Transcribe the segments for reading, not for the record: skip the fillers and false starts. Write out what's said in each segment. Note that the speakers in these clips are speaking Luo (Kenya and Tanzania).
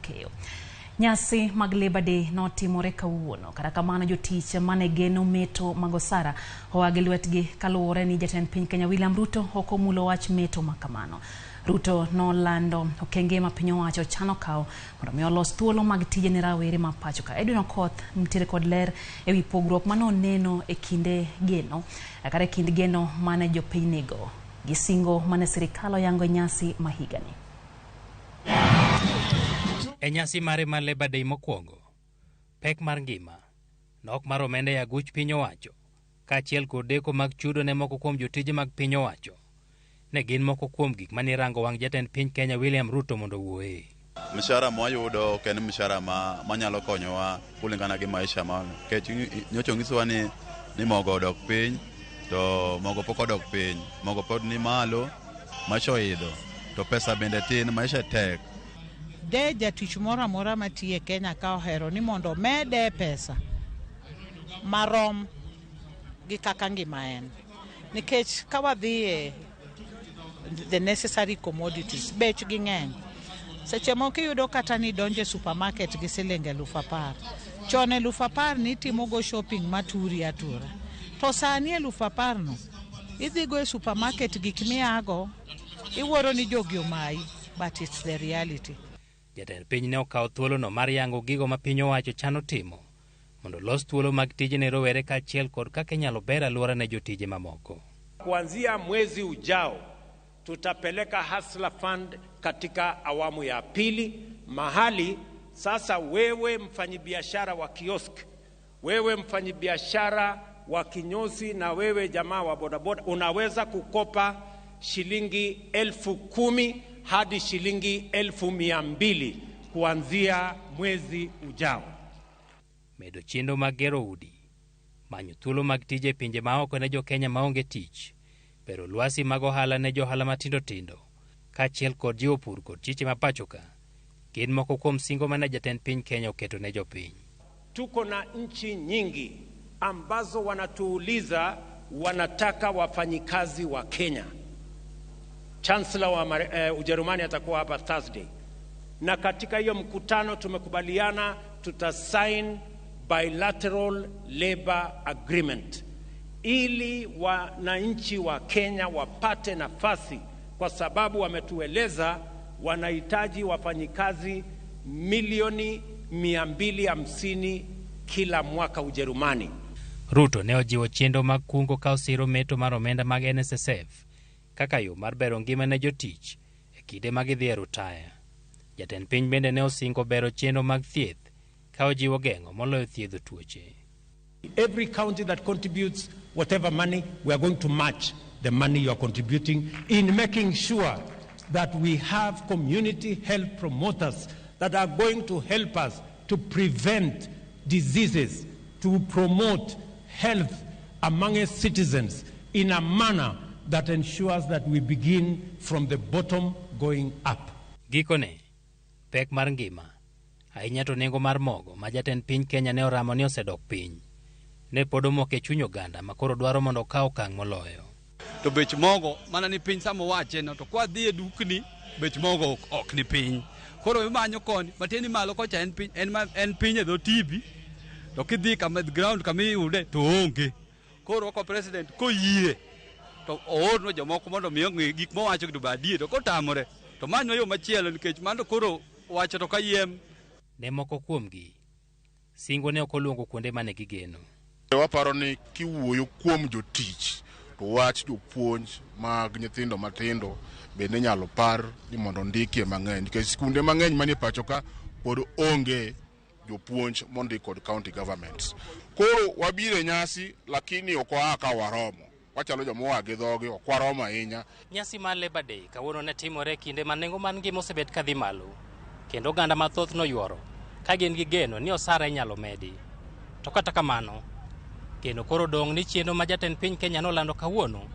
keyo. Nyasi mag Labour Day notimore kawuono. Kata kamano jotich mane geno meto mag osara oa gi lwetgi kaluwore ni jatend piny Kenya William Ruto ok omulo wach meto ma kamano. Ruto nolando okenge ma piny owacho chano kawo mondo mi olos thuolo mag tije ne rawere ma pacho ka. Edwin Okoth nitiere kod ler ewi pogruok manoneno e kinde geno kata e kind geno mane jopiny nigo gi singo mane sirikal oyango e nyasi ma higani. E nyasi mare mar Labour Day mokwongo, pek mar ngima, nok mar omenda e aguch piny owacho, kaachiel kod deko mag chudo ne moko kuom jotije mag piny owacho, ne gin moko kuom gik mane irango wang' jatend piny Kenya William Ruto mondo owuoye. Mshahara mwayudo ok en mshahara ma manyalo konyowa kulingana gi maisha ma nikech nyocha onyisowa ni mogo odok piny to mogo pok odok piny, mogo pod ni malo, maisha oidho to pesa bende tin, maisha tek. De jatich moro amora matiyo e Kenya ka ohero ni mondo omede pesa marom gi kaka ngima en. Nikech ka wadhi e the necessary commodities, bech gi ng'eny. Seche moko iyudo kata ni idonjo e supermarket gi siling 10,000. Chon 10,000 nitimogo shopping maturi atura. To sani 10,000 no, idhigo e supermarket gik miago, iwuoro ni jogi omayi, but it's the reality. Jatend piny ne okawo thuolono mar yango gigo ma piny owacho chano timo mondo olos thuolo mag tije ne rowere kaachiel kod kaka inyalo ber alwora ne jotije mamoko. Kuanzia mwezi ujao tutapeleka Hustler Fund katika awamu ya pili, mahali sasa wewe mfanyibiashara wa kiosk, wewe mfanyibiashara wa kinyozi na wewe jamaa wa bodaboda unaweza kukopa shilingi 10,000 hadi shilingi 200,000 kuanzia mwezi ujao. Medo chenro mag gero udi, manyo thuolo mag tije e pinje maoko ne jokenya maonge tich, bero lwasi mag ohala ne johala matindo tindo, kaachiel kod jiwo pur kod chiche ma pacho ka, gin moko kuom singo mane jatend piny Kenya oketo ne jopiny. Tuko na nchi nyingi ambazo wanatuuliza wanataka wafanyikazi wa Kenya. Chancellor wa Ujerumani atakuwa hapa Thursday, na katika hiyo mkutano tumekubaliana tutasign bilateral labor agreement ili wananchi wa Kenya wapate nafasi, kwa sababu wametueleza wanahitaji wafanyikazi milioni 250 kila mwaka Ujerumani. Ruto ne ojiwo chenro mag kungo ka osiro meto mar omenda mag NSSF kaka yo mar bero ngima ne jotich e kinde ma gidhi e rutaya. Jatend piny bende ne osingo bero chenro mag thieth ka ojiwo geng'o moloyo thiedho tuoche. Every county that contributes whatever money, we are going to match the money you are contributing in making sure that we have community health promoters that are going to help us to prevent diseases, to promote health among citizens in a manner that ensures that we begin from the bottom going up. Gikone, pek mar ngima, ahinya to nengo mar mogo ma jatend piny Kenya ne oramo ni osedok piny, ne pod omoko e chuny oganda ma koro dwaro mondo okaw okang' moloyo. To bech mogo mana ni piny sama owache no, to kwa dhi e dukni bech mogo ok ni piny. Koro imanyo koni, matiende ni malo kocha en piny, en piny e dho tibi, to kidhi kama ground kama iyude to onge. Koro kwa president koyie to oornwa jomoko mondo mi ong'i gik mowacho to be adier, to kotamore to manywa yo machielo nikech mano koro wacho to kayiem. Ne moko kuomgi, singo ne ok oluongo kuonde mane gigeno. Waparo ni kiwuoyo kuom jotich to wach jopuonj mag nyithindo matindo bende inyalo par ni mondo ondikie mang'eny nikech skunde mang'eny manie pacho ka pod onge jopuonj mondik kod county governments. Koro wabiro e nyasi lakini ok waa ka waromo. Wachalo joma oa gi dhogi, ok waromo ahinya. Nyasi mar Labour Day kawuono ne timore e kinde ma nengo mar ngima osebet kadhi malo, kendo oganda mathoth noyuoro ka gin gi geno ni osara inyalo medi. To kata kamano, geno koro dong' ni chenro ma jatend piny Kenya nolando kawuono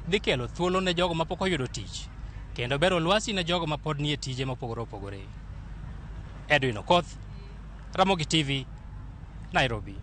dhi kelo thuolo ne jogo mapok oyudo tich, kendo bero lwasi ne jogo mapod nie tije mopogore opogore. Edwin Okoth, Ramogi TV, Nairobi.